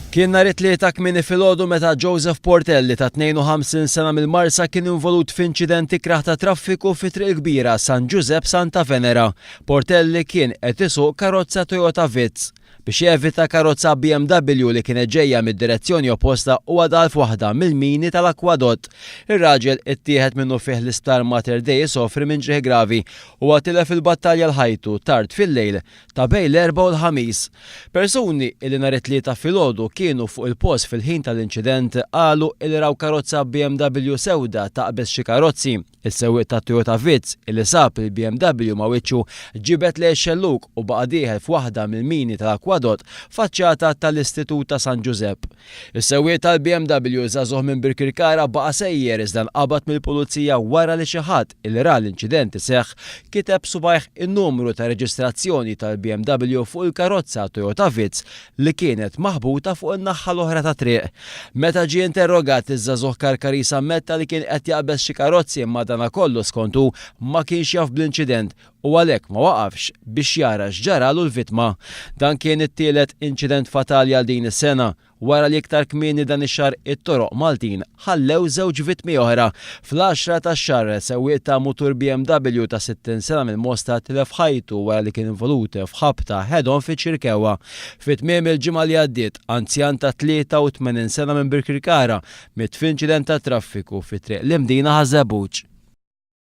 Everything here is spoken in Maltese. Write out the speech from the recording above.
Kien nhar it-Tlieta kmieni filgħodu meta Joseph Portelli ta' 52 sena mill-Marsa kien involut f'inċident ikrah ta' traffiku fi Triq il-Kbira, San Ġużepp, Santa Venera. Portelli kien qed isuq karozza Toyota Vitz. Biex jevita karozza BMW li kienet ġejja mid-direzzjoni opposta huwa daħal f'waħda mill-mini tal-akwadott. Ir-raġel ittieħed minnufih l-Isptar Mater Dei isofri minn ġrieħi gravi. Huwa tilef il-battalja għal ħajtu tard fil-lejl ta' bejn l-Erbgħa u l-Ħamis. Persuni illi nhar it-Tlieta filgħodu kienu fuq il-post fil-ħin tal-inċident qalu illi raw karozza BMW sewda taqbeż xi karozzi. Is-sewwieq tat-Toyota Vitz illi sab il-BMW ma' wiċċu ġibed lejn ix-xellug u baqa' dieħel f'waħda mill-mini tal-akwadott faċċata tal-Istitut ta' San Ġużepp. Is-sewwieq tal-BMW żagħżugħ minn Birkirkara baqa' sejjer iżda nqabad mill-Pulizija wara li xi ħadd illi ra l-inċident iseħħ kiteb b'subgħajh in-numru ta' reġistrazzjoni tal-BMW fuq il-karozza Toyota Vitz li kienet maħbuta fuq in-naħha l-oħra tat-triq. Meta ġie interrogat, iż-żagħżugħ Karkaris ammetta li kien qed jaqbeż xi karozzi madanakollu skont hu ma kienx jaf bl-inċident u għalhekk ma waqafx biex jara x'ġaralu l-vittma. Dan kien it-tielet inċident fatali għal din is-sena. Wara li iktar kmieni dan ix-xahar it-toroq Maltin ħallew żewġ vittmi oħra. Fl-għaxra tax-xahar, sewwieq ta' mutur BMW ta' 60 sena mill-Mosta tilef ħajtu wara li kien involut f'ħabta head-on fiċ-Ċirkewwa. Fi tmiem il-ġimgħa li għaddiet, anzjan ta' 83 sena minn Birkirkara miet f'inċident tat-traffiku fi Triq l-Imdina Ħaż-Żebbuġ.